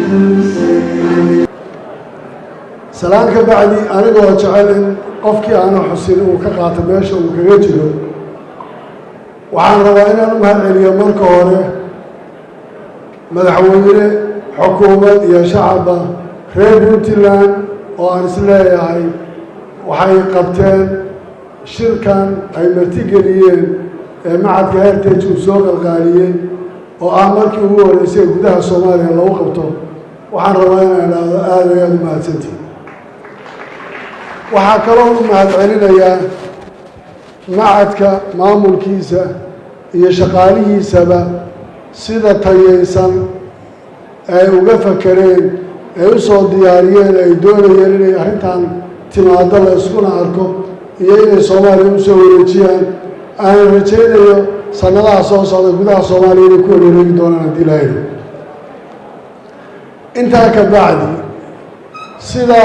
To say. Salaan ka bacdi, anigoo jecel in qofkii aana xusin uu ka qaato meesha uu kaga jiro, waxaan rabaa inaan u mahad celiyo marka hore madaxweyne, xukuumad iyo shacabba reer Puntland, oo aan is leeyahay waxay qabteen shirkan ay martigeliyeen ee Macadka Heritage uu soo qalqaaliyey, oo ah markii ugu horreysay ee gudaha Soomaaliya lagu qabto. Waxaan rabaa inaan idhaahdo aada ay aada u mahadsantihin. Waxaa kaloo u mahad celinayaa macadka maamulkiisa iyo shaqaalihiisaba sida tayaysan ay uga fakereen, ay u soo diyaariyeen, ay doonayeen inay arrintan timaado, la iskuna arko, iyo inay Soomaaliya u soo wareejiyaan. Aan rajaynayo sannadaha soo socda gudaha Soomaaliya inay ku wareegi doonaan haddii Ilaahay. Intaa ka bacdi, sida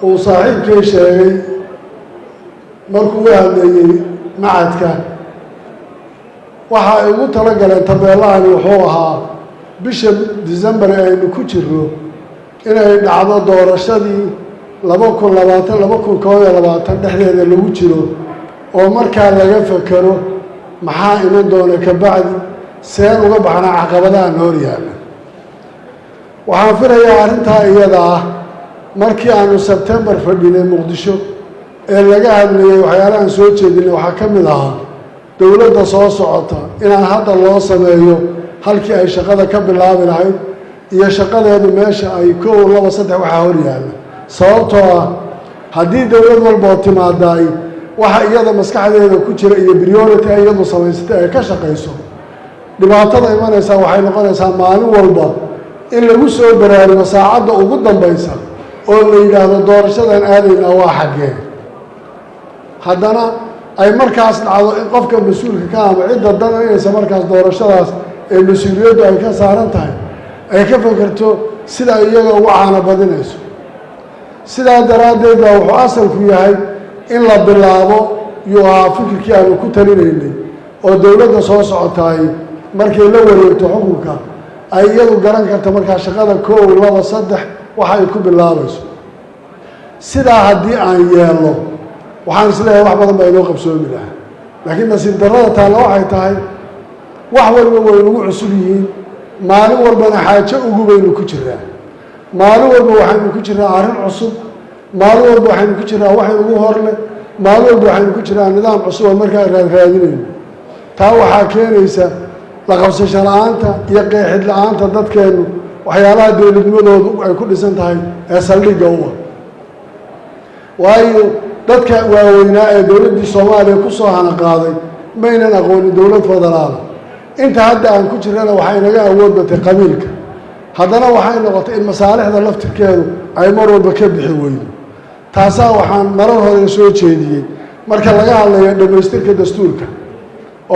uu saaxiibkay sheegay markuu u hadleeyey macadka, waxa ay ugu tala galeen tabeellahani wuxuu ahaa bisha December ee aynu ku jirro inay dhacdo doorashadii 2020, 2021 dhexdeeda lagu jiro, oo markaa laga fekero maxaa iman doona ka bacdi, seen uga baxnaa caqabadaha noor yaalla. Waxaan filayaa arrintaa iyada ah markii aanu Sebtembar fadhinay Muqdisho ee laga hadlayay, waxyaalahaan soo jeedinay waxaa ka mid ahaa dowladda soo socota inaan hadda loo sameeyo halkii ay shaqada ka bilaabi lahayd iyo shaqadeedu meesha ay kow, laba, saddex waxaa hor yaalla. Sababtoo ah haddii dowlad walboo timaadaay waxa iyada maskaxdeeda ku jira iyo priority ay iyadu samaysatay ay ka shaqayso, dhibaatada imanaysaa waxay noqonaysaa maalin walba in lagu soo baraarugo saacadda ugu dambaysa oo la yidhaahdo doorashadan aadaynaa waa xaggee. Haddana ay markaas dhacdo in qofka mas-uulka ka ama cidda dananaysa markaas doorashadaas ee mas-uuliyaddu ay ka saaran tahay ay ka fekerto sida ay iyaga ugu caano badinayso. Sidaa daraaddeed baa wuxuu asalku yahay in la bilaabo, yuu ahaa fikirkii aanu ku talinaynay, oo dowladda soo socotaay markay la wareegto xukunka ay iyadu garan karta markaa shaqada kow, laba, saddex waxa ay ku bilaabayso. Sidaa haddii aan yeelno, waxaan is leeyahay wax badan baa inoo qabsoomi lahaa. Laakiin nasiib darrada taalla waxay tahay wax walba way nagu cusub yihiin, maalin walbana xaajo ugu baynu ku jiraa, maalin walba waxaynu ku jiraa arrin cusub, maalin walba waxaynu ku jiraa wax inugu horleh, maalin walba waxaynu ku jiraa nidaam cusub oo markaa raadraadinayno. Taa waxaa keenaysa la qabsasho la-aanta iyo qeexid la-aanta dadkeennu waxyaalaha dowladnimadoodu ay ku dhisan tahay ee saldhigga u ah. Waayo, dadka waaweynaa ee dowladdii Soomaaliya ku soo hana qaaday maynan aqoonin dowlad federaala. Inta hadda aan ku jirana waxay naga awood batay qabiilka. Haddana waxay noqotay in masaalixda laftirkeedu ay mar walba ka bixi weydo. Taasaa waxaan marar hore soo jeediyey marka laga hadlayo dhammaystirka dastuurka,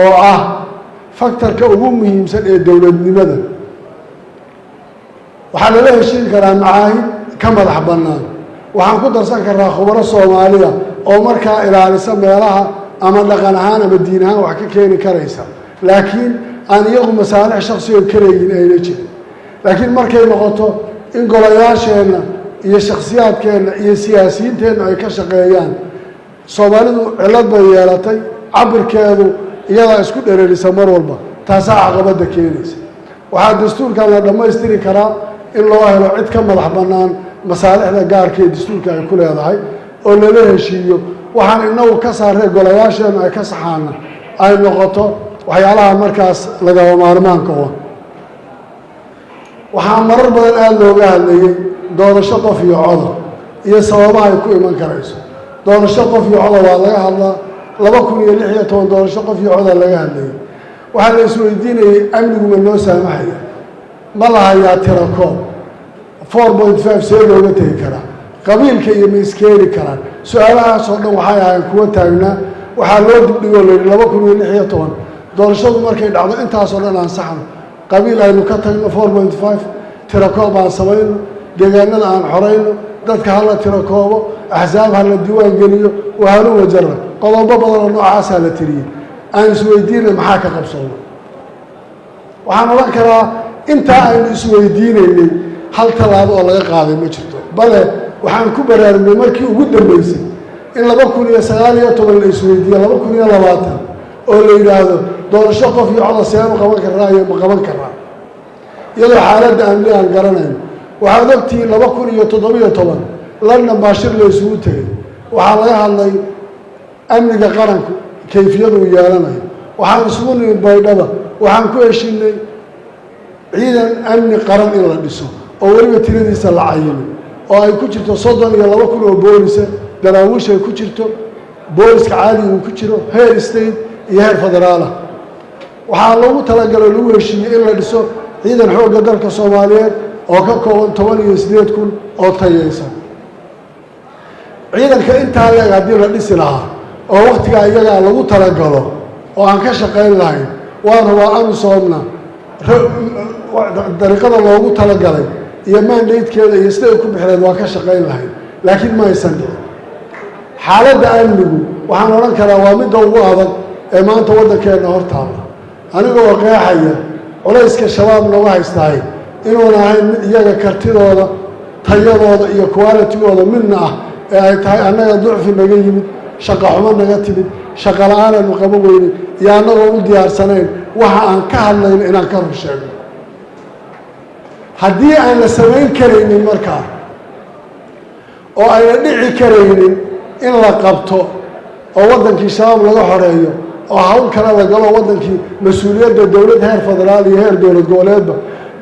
oo ah factor-ka ugu muhiimsan ee dowladnimada. Waxaa lala heshiin karaa macaahid ka madax bannaan, waxaan ku darsan karnaa khubaro Soomaaliya oo markaa ilaalisa meelaha ama dhaqan ahaan ama diin ahaan wax ka keeni karaysa, laakiin aan iyagu masaalix shaksigo kaleeyihin ayna jirin. Laakiin markay noqoto in golayaasheenna iyo shaksiyaadkeenna iyo siyaasiyiinteenna ay ka shaqeeyaan, Soomaalidu cillad bay yeelatay, cabirkeedu iyadaa isku dhererisa mar walba. Taasaa caqabadda keenaysa. Waxaa dastuurkan la dhammaystiri karaa in loo helo cid ka madax bannaan masaalixda gaarka ee dastuurka ay ku leedahay oo lala heshiiyo. Waxaan inagu ka saarray golayaasheennu ay ka saxaana ay noqoto waxyaalaha markaas lagama maarmaanka u ah. Waxaa marar badan aada looga hadlayey doorasho qof iyo coda iyo sababaha ay ku iman karayso doorasho qof iyo coda. Waa laga hadlaa, 2016 doorasho qof iyo coda laga hadlayay. Waxaa la isweydiinayay amnigu ma noo saamaxaya, ma la hayaa tirakoob, 4.5 see looga tegi karaa, qabiilka iyo ma iskeeni karaan. Su-aalahaas oo dhan waxay ahaayeen kuwo taagnaa. Waxaa loo dibdhigoo la yidhi 2016 doorashadu markay dhacdo intaasoo dhan aan saxno, qabiil aynu ka tagno, 4.5, tirakoob aan samayno, deegaanada aan xorayno, dadka hala tirakoobo, axsaab ha la diiwaan geliyo, wahaluma jara. Qodobo badan oo noocaasaa la tiriyey. Aan isweydiinay maxaa ka qabsooma? Waxaan odhan karaa intaa aynu isweydiinaynay Hal tallaabo oo laga qaaday ma jirto. Bale waxaan ku baraarugnay markii ugu dambeysay in 2019 la isweydiiye, 2020 oo la yidhaahdo doorasho qof iyo coda seenu qaban karnaa iyo ma qaban karnaa, iyadoo xaaladda amni aan garanayn. Waxaad ogtihiin 2017 London baa shir la isugu tegay. Waxaa laga hadlay amniga qaranku kayfiyadu uu yeelanayo. Waxaan isugu nimid Baydhaba. Waxaan ku heshinay ciidan amni qaran in la dhiso oo weliba tiradiisa la cayino, oo ay ku jirto 32,000 oo boolisa, daraawiish ay ku jirto, booliska caadiga uu ku jiro, heer state iyo heer federaalah. Waxaa loogu talagalay, lagu heshiiyey in la dhiso ciidan xoogga dalka Soomaaliyeed oo ka kooban 18,000 oo tayeysan. Ciidanka intaa leeg haddii la dhisi lahaa oo waktigaa iyagaa lagu talagalo oo aan ka shaqayn lahayn, waan hubaa AMISOMna dariiqada loogu talagalay iyo mandatekeeda iyo siday ku bixileed waa ka shaqayn lahayn, laakiin ma aysan dhicin. Xaaladda amnigu waxaan odhan karaa waa midda ugu adag ee maanta waddankeenna hor taalla, anigoo qeexaya culayska Shabaab nooga haystahay inuuna ahayn mid iyaga kartidooda, tayadooda iyo qualitygooda midna ah, ee ay tahay annaga ducfi naga yimid, shaqa xumo naga timid, shaqa la-aanaanu qaban weynay iyo annagoo u diyaarsanayn waxa aan ka hadlayno inaan ka rur sheegno. Haddii aan la samayn karaynin markaa oo ayna dhici karaynin in la qabto oo waddankii Shabaab laga xoreeyo oo hawl kale la galo, waddankii mas-uuliyadda dowlad heer federaal iyo heer dowlad goboleedba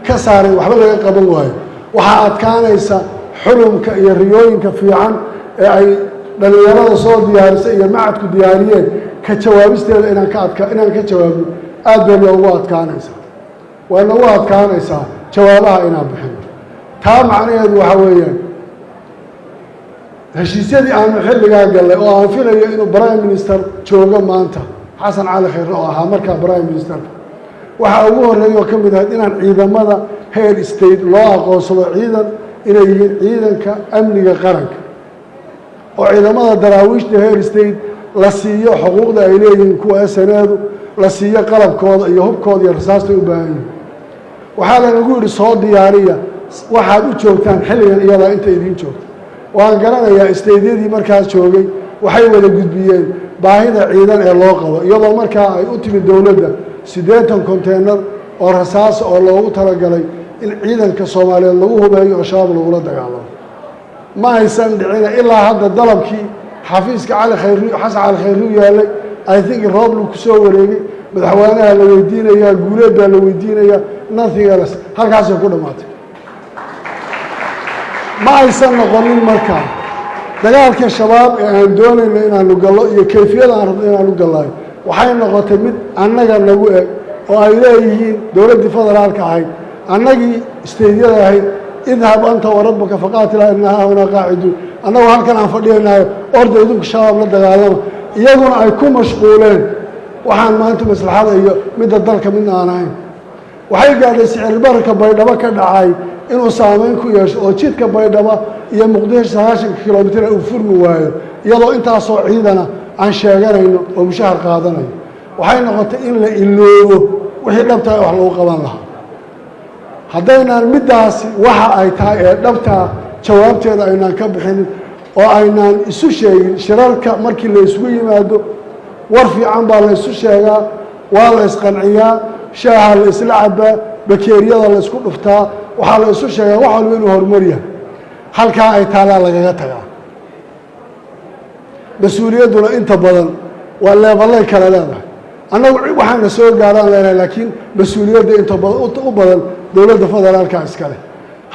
ka saaray waxba laga qaban waayo, waxaa adkaanaysa xulumka iyo riyooyinka fiican ee ay dhalinyarada soo diyaarisay iyo macadku diyaariyeen ka jawaabisteeda. Inaan ka jawaabno aad bay noogu adkaanaysaa, waa noogu adkaanaysaa jawaabaha inaan bixino. Taa macnaheedu waxaa weeyaan heshiisyadii aanu xilligaa gallay, oo aan filayo inuu prime minister joogo maanta, Xasan Cali Khayre oo ahaa markaa prime ministerka, waxaa ugu horreeya oo ka mid ahayd inaan ciidamada heer state loo aqoonsado ciidan inay yihiin ciidanka amniga qaranka, oo ciidamada daraawiishta heer state la siiyo xuquuqda ay leeyihiin kuwa SNAdu, la siiyo qalabkooda iyo hubkooda iyo rasaastay u baahan yihiin. Waxaa lanagu yidhi soo diyaariya waxaad u joogtaan xilligan iyadaa inta idiin joogta. Waan garanayaa stateyadii markaas joogay waxay wada gudbiyeen baahida ciidan ee loo qabo, iyadoo markaa ay u timid dowladda 80 container oo rasaas oo loogu talagalay in ciidanka Soomaaliyeed lagu hubeeyo oo Shabaab lagula dagaalamo. Ma aysan dhicina ilaa hadda. Dalabkii xafiiska Cali Khayr, Xasan Cali Khayru yaalay. I think Rooblu kusoo wareegay, madaxweynaha la weydiinayaa, Guuleed baa la weydiinayaa, nothing else. Halkaasay ku dhammaatay. Ma aysan noqonin markaa dagaalka Shabaab ee aan doonayno inaanu gallo iyo kayfiyada aan rabno inaanu gallayo. Waxay noqotay mid annaga nagu eg oo ay leeyihiin dowladdii federaalka ahayd, annagii stateyada ahayd, اذهب أنت وربك فقاتلا إنا هاهنا قاعدون. Annagoo halkan aan fadhiyanaayo, orda idinku Shabaab la dagaalama, iyaguna ay ku mashquuleen waxaan maanta maslaxada iyo midda dalka midna aan ahayn. Waxay gaadhay sicir bararka Baydhabo ka dhacay inuu saameyn ku yeesho oo jidka Baydhabo iyo Muqdisho 90 kilomitir uu furmi waayo, iyadoo intaasoo ciidana aan sheeganayno oo mushahar qaadanayo. Waxay noqotay in la iloobo wixii dhabtaa wax lagu qaban lahaa. Haddaynaan middaasi waxa ay tahay ee dhabtaa jawaabteeda aynaan ka bixinin oo aynaan isu sheegin, shirarka markii la isugu yimaado war fiican baa la isu sheegaa, waa la isqanciyaa, shaaha la isla cabaa, bakeeriyada la isku dhuftaa, waxaa la isu sheegaa wax walba inuu horumar yahay. Halkaa ay taalaa lagaga tagaa. Mas-uuliyadduna inta badan waa levelay kale leedahay. Annagu waxaana soo gaaraan leenahay, laakiin mas-uuliyadda inta u badan dowladda federaalka iskale.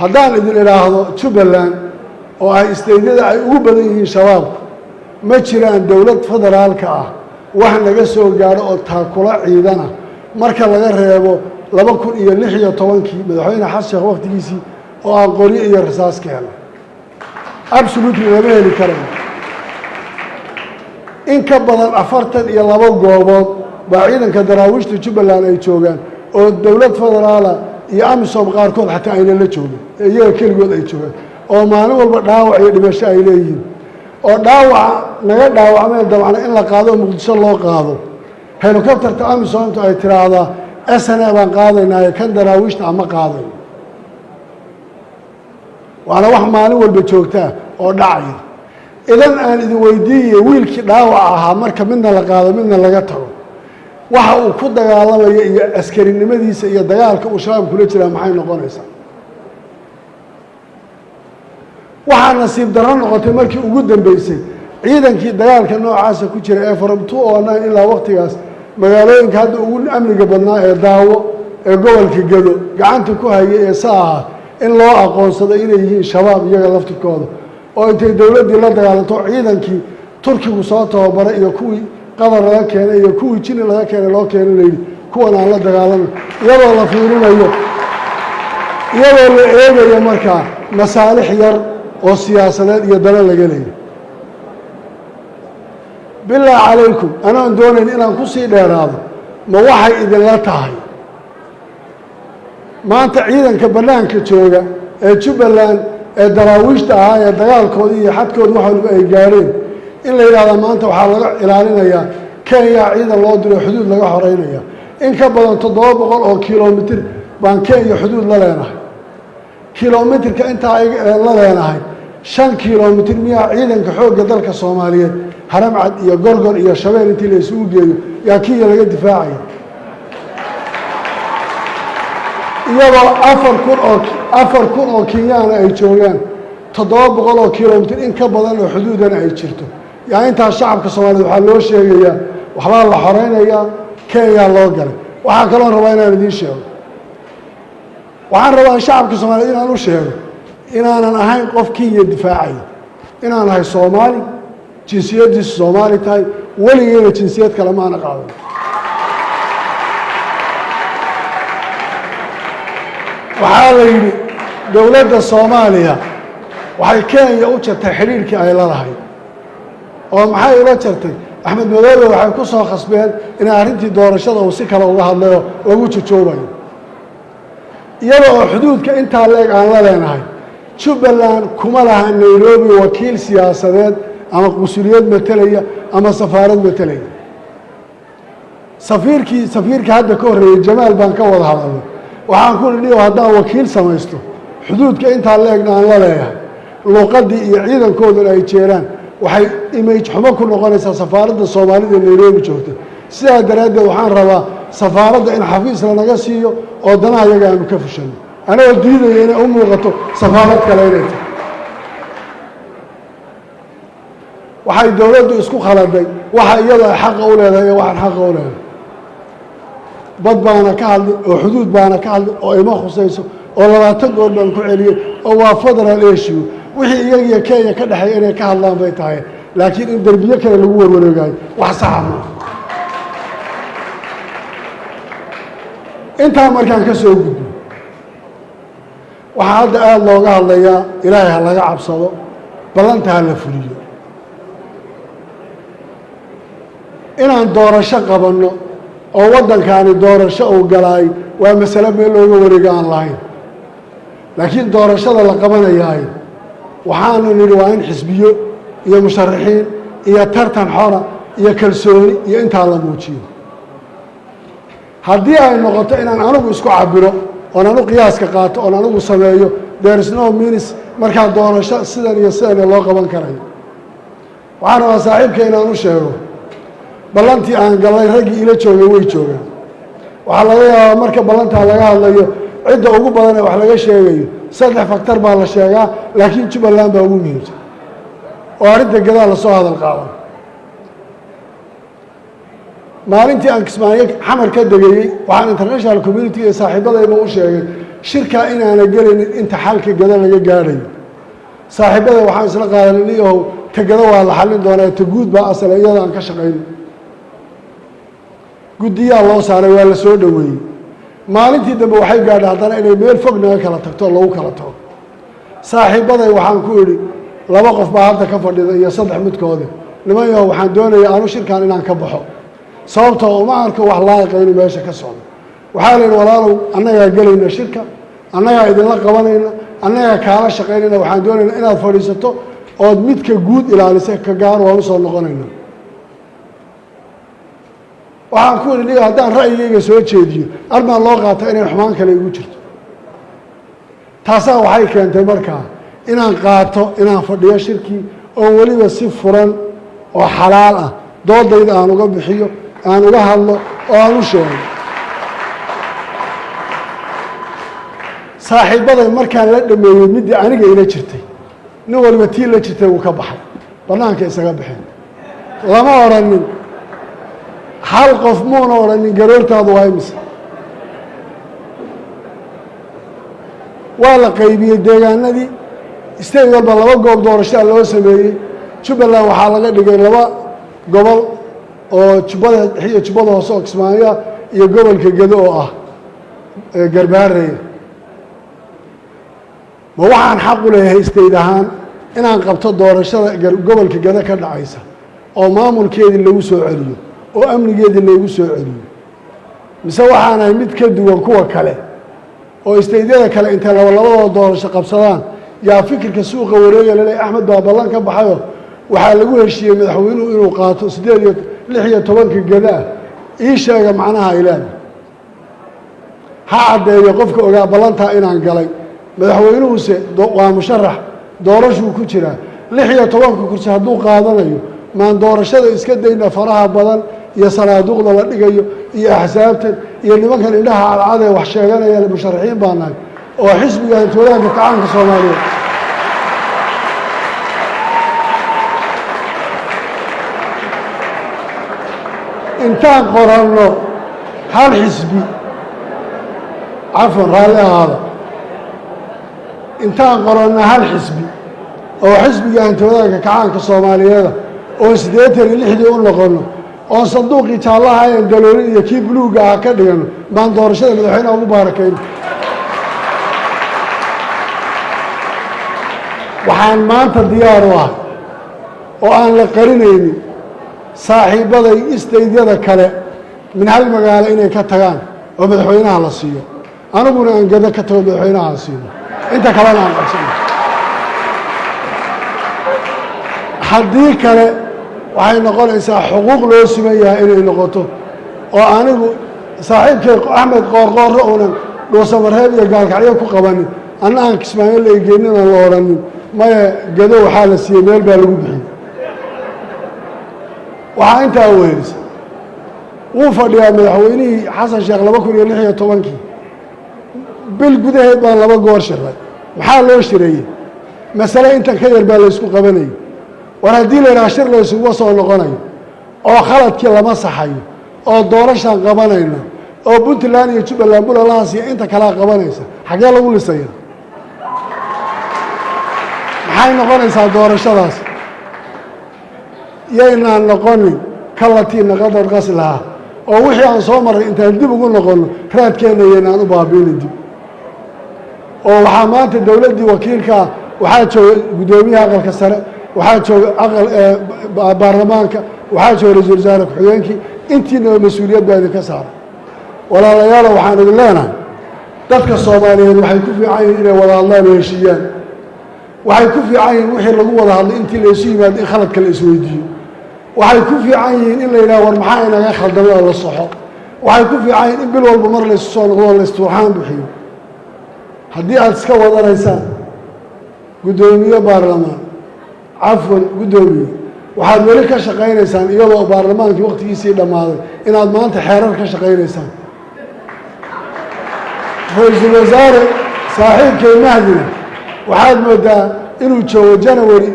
Haddaan idin idhaahdo Jubbaland oo ay stateyada ay ugu badan yihiin Shabaabku, ma jiraan dowlad federaalka ah wax naga soo gaadho oo taakula ciidana, marka laga reebo 2016-kii madaxweyne Xasan Sheekh waktigiisii oo aan qoryo iyo rasaas ka helay. Absolutely lama heli karayo. In ka badan 42 goobood baa ciidanka daraawiishta Jubbaland ay joogaan oo dowlad federaala iyo AMISOM qaarkood xataa ayna la joogin, ee iyaga keligood ay joogaan, oo maalin walba dhaawac iyo dhimasho ay leeyihiin, oo dhaawaca naga dhaawacmeen dabcna in la qaado oo Muqdisho loo qaado, helicopterta AMISOMta ay tiraahdaa SNA baan qaadaynaayo, kan daraawiishta ama qaadayo. Waana wax maalin walba joogtaa oo dhacaya. Idan aan idin weydiiyey, wiilkii dhaawaca ahaa marka midna la qaado, midna laga tago, waxa uu ku dagaalamayo iyo askarinimadiisa iyo dagaalka uu Shabaab kula jiraa maxay noqonaysaa? Waxaa nasiib darro noqotay markii ugu dambeysay ciidankii dagaalka noocaasa ku jira ee from 2009 ilaa waqtigaas magaalooyinka hadda ugu amniga badnaa ee Daawo ee gobolka Gedo gacanta ku hayay ee sa ahaa, in loo aqoonsado inay yihiin Shabaab iyaga laftirkooda, oo intay dowladdii la dagaalanto, ciidankii Turkigu soo tababaray iyo kuwii Qatar laga keenay iyo kuwii Jini laga keenay loo keenay, layidhi kuwan aan la dagaalamo, iyadoo la fiirinayo, iyadoo la eegayo markaa masaalix yar oo siyaasadeed iyo dano laga leeyo. Bilaa calaykum, anaan doonayn inaan ku sii dheeraado, ma waxay idinla tahay maanta ciidanka bannaanka jooga ee Jubbaland ee Daraawiishta ahaa ee dagaalkoodii iyo xadkooda wax waliba ay gaadheen in la yidhahda maanta waxaa laga ilaalinayaa Kenya, ciidan loo diro, xuduud laga xoreynaya? In ka badan 700 oo kilomitir baan Kenya xuduud la leenahay. Kilomitirka intaa la leenahay, 5 kilomitir miyaa ciidanka xoogga dalka Soomaaliyeed, Haramcad iyo Gorgor iyo Shabeel intii la isugu geeyo, yaa Kenya laga difaacaya? Iyadoo 4,000 oo Kenyaana ay joogaan, 700 oo kilomitir in ka badan oo xuduudana ay jirto, yaa intaas shacabka Soomaaliyed waxaa loo sheegayaa waxbaa la xoreynayaa, Kenya loo galay. Waxaa kaloo rabaa inaan idiin sheego, waxaan rabaa shacabka Soomaaliyed inaan u sheego inaanan ahayn qof Kenya difaacaya, inaan ahay Soomaali, jinsiyaddiisu Soomaali tahay, weligeyna jinsiyad kale maana qaadan. Waxaa la yidhi dowladda Soomaaliya waxay Kenya u jartay xidhiirhkii ay la lahayd, oo maxay ula jartay? Axmed Madoobe waxay ku soo khasbeen inay arrintii doorashada uu si kale uga hadlayoo lagu jojoobayo, iyada oo xuduudka intaa leeg aan la leenahay. Jubbaland kuma laha Nairobi wakiil siyaasadeed ama qusuliyad matelaya ama safaarad matelaya. Safiirka hadda ka horreeyey, Jamaal, baan ka wada hadalnay. Waxaan ku nidhi, haddaan wakiil samaysto, xuduudka intaa leegna aan la leeyahay, luuqaddii iyo ciidankooduna ay jeeraan, waxay image xumo ku noqonaysaa safaaradda Soomaalida Nairobi joogta. Sidaa daraaddeed waxaan rabaa safaaradda in xafiis lanaga siiyo oo danaha iyaga aanu ka fushano, anagoo diidaya inay u muuqato safaarad kale inay tahay. Waxay dowladdu isku khaladay waxa iyadoo ay xaqa u leedahay iyo waxaan xaqa u leedahay. Bad baana ka hadlin oo xuduud baana ka hadlin oo ima khusayso oo 20 goor baan ku celiyey oo waa federal issue. Wixii iyagiyo Kenya ka dhexeeya inay ka hadlaan bay tahay, laakiin in derbiyo kale lagu warwareegaayo wax saxa maaha. Intaa markaan ka soo gudbo, waxaa hadda aada looga hadlayaa Ilaahay ha laga cabsado, ballanta ha la fuliyo, inaan doorasho qabanno oo waddankaani doorasho uu galaay waa masale meel looga wareego aan lahayn. Laakiin doorashada la qabanayaay waxaanu nidhi waa in xisbiyo iyo musharaxiin iyo tartan xora iyo kalsooni iyo intaa la muujiyo. Haddii ay noqoto inaan anigu isku cabiro oon anu qiyaaska qaato oon anigu sameeyo, there is no means markaa doorasho sidan iyo sidan loo qaban karayo. Waxaan rabaa saaxiibka inaan u sheego ballantii aan gallay raggii ila joogay way joogaan. Waxaa laga yaabaa marka ballantaa laga hadlayo cidda ugu badan ee wax laga sheegayo saddex factor baa la sheegaa, laakiin Jubbaland baa ugu muhiimsan oo arrinta gadaal lasoo hadal qaadan. Maalintii aan Kismaayo Xamar ka degayey, waxaan international community iyo saaxiibadayba u sheegay shirkaa inaana gelaynin inta xalka gada laga gaadhayo. Saaxiibada waxaan isla qaadanay, niyahow, ta gada waa la xallin doonaa, ta guud baa asale, iyada aan ka shaqayno. Guddiyaa loo saaray, waa la soo dhoweeyey. Maalintii dambe waxay gaadhay haddana inay meel fog naga kala tagto, lagu kala tago. Saaxiibaday waxaan ku idhi, laba qof baa hadda ka fadhida iyo saddex midkoodi, niman yahow, waxaan doonayaa anu shirkan inaan ka baxo, sababtoo uma arko wax laa'iqa inuu meesha ka socdo. Waxaa la yidhi, walaalow, annagaa gelayna shirka, annagaa idinla qabanayna, annagaa kaala shaqaynayna, waxaan doonaynaa inaad fadhiisato ood midka guud ilaalisa, ka gaar waan usoo noqonayna. Waxaan ku idhi, haddaan ra'yigayga soo jeediyo, armaan loo qaata inay xumaan kale igu jirto. Taasaa waxay keentay markaa Inaan qaato inaan fadhiyo shirkii oo weliba si furan oo xalaal ah doodayda aan uga bixiyo, aan uga hadlo oo aan u sheego. Saaxiibaday markaan la dhameeyey middii aniga ila jirtay, nin waliba tii la jirtay wuu ka baxay, bannaanka isaga baxeen. Lama odhanin, hal qof muuna odhanin garoortaadu waa imise. Waa la qaybiyey deegaanadii, state walba 2 goob doorashaa loo sameeyey. Jubbaland waxaa laga dhigay 2 gobol oo Jubbada Dhexe iyo Jubbada Hoose oo Kismaayo iyo gobolka Gedo oo ah Garbaarey. Ma waxaan xaq u leeyahay state ahaan inaan qabto doorashada gobolka Gedo ka dhacaysa oo maamulkeedii lagu soo celiyo oo amnigeedii lagu soo celiyo, mise waxaanahay mid ka duwan kuwa kale oo isteydyada kale intay labalabadooda doorasho qabsadaan? Yaa fikirka suuqa wareega laleeyahay Axmed baa ballan ka baxayoo waxaa lagu heshiiyey madaxweynuhu inuu qaato 8 iyo 16-ka Gedaa. Ii sheega macnaha ay leedahay, ha caddeeyo qofka ogaa ballantaa inaan galay. Madaxweynuhuse waa musharax, doorashuu ku jiraa. 16-ka kursi hadduu qaadanayo, maan doorashada iska dayna faraha badan iyo sanaaduuqda la dhigayo iyo axsaabtan iyo nimankan indhaha cadcad ee wax sheeganaya musharaxiin baa nahay oo xisbiga hantiwadaanka kacaanka Soomaaliyeed. Intaan qoranno hal xisbi, cafwan raalli ahaada, intaan qoranno hal xisbi oo xisbiga hantiwadaanka kacaanka Soomaaliyeeda oo 86-dii u noqono oo sanduuqii jaallaha aan daloolin iyo kii buluugga ah ka dhigano, baan doorashada madaxweynaha ugu baarakayn. Waxaan maanta diyaar u ah oo aan la qarinaynin saaxiibaday isteydyada kale min hal magaalo inay ka tagaan oo madaxweynaha la siiyo, aniguna aan Gedo ka tago madaxweynaha la siiyo, inta kalena aan qabsano. Haddii kale waxay noqonaysaa xuquuq loo siman yahay inay noqoto oo anigu saaxiibkay Axmed Qoorqoorro uunan Dhuusamareeb iyo Gaalkacyo ku qabanin, anna aan Kismaayo la igeynin oon la odhanin maya Gedo waxaa la siiyey meel baa lagu bixiyey. Waxaa intaa wehelisa wuu fadhiyaa madaxweynihii Xasan Sheekh 2016-kii bil gudaheed baan 2 goor shiray. Maxaa loo shireeyey? Masale intan ka yar baa laysku qabanayay. War haddii la yidhaha shir laysuguma soo noqonayo oo khaladkii lama saxayo oo doorashaan qabanayna oo Puntland iyo Jubbaland bulalahaas iyo inta kalea qabanaysa, xaggee lagu lisaya? Maxay noqonaysaa doorashadaas? Yaynaan noqonin kalatii naqadad qas lahaa oo wixii aan soo marray intaan dib ugu noqonno raadkeenna yaynaan u baabiinin dib. Oo waxaa maanta dowladdii wakiilkaa, waxaa jooga guddoomiyaha aqalka sare, waxaa jooga aqal baarlamaanka, waxaa jooga ra-iisul wasaare ku-xigeenkii, intiinaba mas-uuliyad baa idinka saaray. Walaalayaalo, waxaan idin leenahay dadka Soomaaliyeed waxay ku fiican yihiin inay wada hadlaan oo heshiiyaan. Waxay ku fiican yihiin wixii lagu wada hadlay intii la isu yimaado in khaladka la isweydiiyo. Waxay ku fiican yihiin in la yidhaha war maxaa inaga khaldamay oo la soxo. Waxay ku fiican yihiin in bil walba mar laysu soo noqdo oo la istuurxaan bixiyo. Haddii aada iska wadanaysaan guddoomiye baarlamaan, cafwan guddoomiye, waxaad weli ka shaqaynaysaan iyadoo baarlamaankii waqtigiisii dhammaaday inaad maanta xeerar ka shaqaynaysaan. Ra-iisul wasaare saaxiibkay Mahdina waxaad moodaa inuu joogo Janawari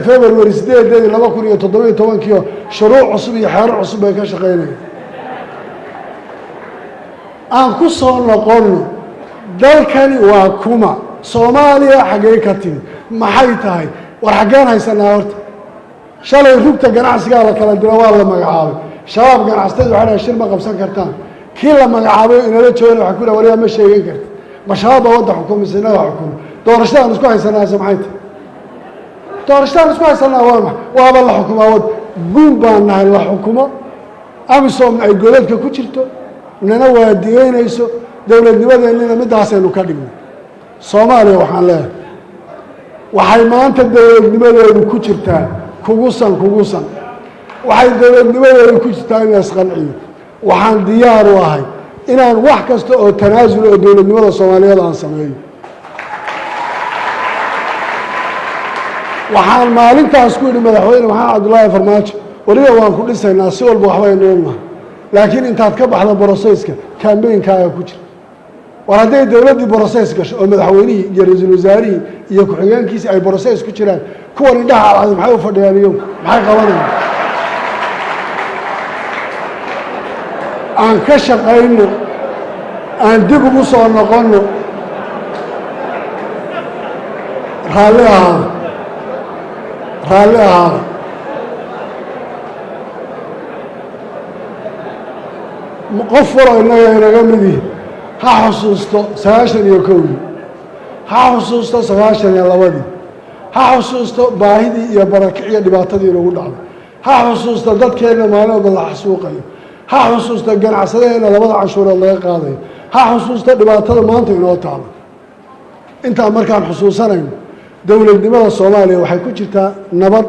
February 8-deedii 2017-kiio shuruuc cusub iyo xeerar cusub bay ka shaqaynayaan. Aan ku soo noqonno dalkani waa kuma, Soomaaliya xaggee ka timid, maxay tahay, war xaggeen haysanaa horta. Shalay rugta ganacsigaa la kala diro, waa la magacaabay. Shabaab ganacsatada waxay dhahay shir ma qabsan kartaan. Kii la magacaabay inala joogana waxay ku dhahay wariyaa ma sheegan karti, ma shabaab baa wadda xukumaysa, innaga xukuma. Doorashadaan isku haysanaase maxay tahay? Doorashadaan isku haysanaa waa maxay? Waaba la xukumaa wad guun baan nahay la xukumo. Amisomna ay godadka ku jirto, nana waadiyeynayso dowladnimadeennina middaasaynu ka dhignay. Soomaaliya waxaan leeyahay waxay maanta dowladnimadeedu ku jirtaa kugusan kugusan. Waxay dowladnimadeedu ku jirtaa in la isqanciyo. Waxaan diyaar u ahay inaan wax kasta oo tanaasul oo dowladnimada Soomaaliyeed aan sameeyo. Waxaan maalintaas ku yidhi Madaxweyne Maxamed Cabdullaahi Farmaajo, weliba waan ku dhisaynaa, si walba waxbaynu nahay, laakiin intaad ka baxda process-ka campaign-kaaga ku jira. War hadday dowladdii process gasho oo madaxweynihii iyo ra-iisul wasaarihii iyo ku-xigeenkiisi ay process ku jiraan, kuwan indhaha cadcad maxay u fadhiyaan iyagu? Maxay qabanayaan? Aan ka shaqayno, aan dib ugu soo noqonno. Raalli ahaada, raalli ahaada. Qof walo innaga inaga midihi ha xusuusto 91-dii, ha xusuusto 92-dii, ha xusuusto baahidii iyo barakiciyo dhibaatadii inagu dhacday, ha xusuusto dadkeenna maalin walba la xasuuqayo, ha xusuusto ganacsadaheenna labada canshuureed laga qaadayo, ha xusuusto dhibaatada maanta inoo taalo. Intaan markaan xusuusanayno, dowladnimada Soomaaliya waxay ku jirtaa nabad,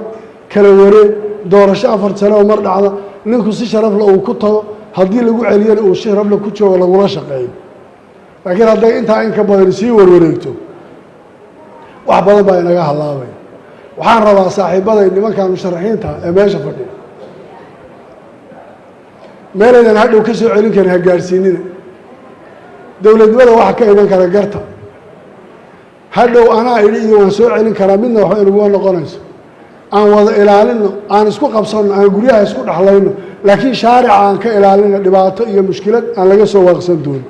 kala wareeg, doorasho 4 sano oo mar dhacda, ninku si sharafle uu ku tago, haddii lagu celiyana uu si sharafle ku joogo, lagula shaqeeyo. Laakiin hadday intaa in ka badan sii warwareegto, wax badan baa inaga hallaabaya. Waxaan rabaa saaxiibaday, nimankan musharaxiinta ee meesha fadhiya, meelaydan hadhow ka soo celin karin ha gaadhsiinina. Dowladnimada waxa ka iman kara garta. Hadhow anaa idhi iyo waan soo celin karaa midna waxba inaguma noqonayso. Aan wada ilaalino, aan isku qabsanno, aan guryaha isku dhexlayno, laakiin shaarica aan ka ilaalino dhibaato iyo mushkilad aan laga soo waaqsan doonin.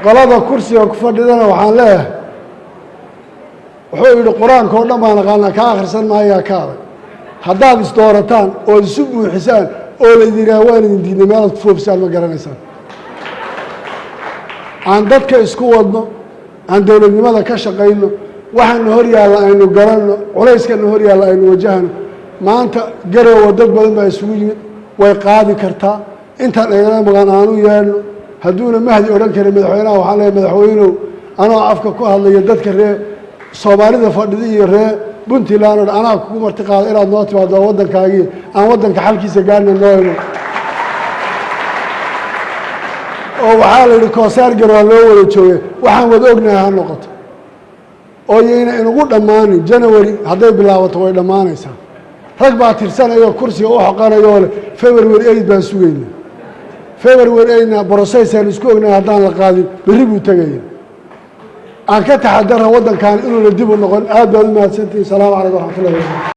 Qolada kursiga ku fadhidana waxaan leeyahay, wuxuu yidhi qur-aanka oo dhan baan aqaanaa, kaa akhrisan maayaa ka adag. Haddaad isdoorataan ood isu buuxisaan oo laydin yidhaha waan idin diidnay, meelaad ku foofisaan ma garanaysaan. Aan dadka isku wadno, aan dowladnimada ka shaqayno, waxaana hor yaalla aynu garanno, culayskana hor yaalla aynu wajahno. Maanta Garowa dad badan baa isugu yimid, way qaadi kartaa. Intaan igala maqan aanu yeedhno. Hadduuna Mahdi odhan karin madaxweynaha, waxaan leeyahay madaxweynow, anoo afka ku hadlaya dadka ree Soomaalida fadhida iyo ree Puntland oo dhan, anaa kugu marti qaada inaad noo timaado waddankaagii, aan waddanka xalkiisa gaarna, noo imo. Oo waxaa la yidhi koosaar garwaa loo wada joogay, waxaan wada ognahay ha noqoto oo yayna inugu dhammaanin. January hadday bilaabato way dhammaanaysaa. Rag baa tirsanaya, kursiga u xoqanayoo leh February 8 baan sugayna. February 8-na process-aan isku ognahay haddaan la qaadin berri buu tegaya. Aan ka taxadara waddankan inuuna dib u noqon. Aad baad u mahadsantihin. Salaamu calaykum waraxmatullahi wabarakatu.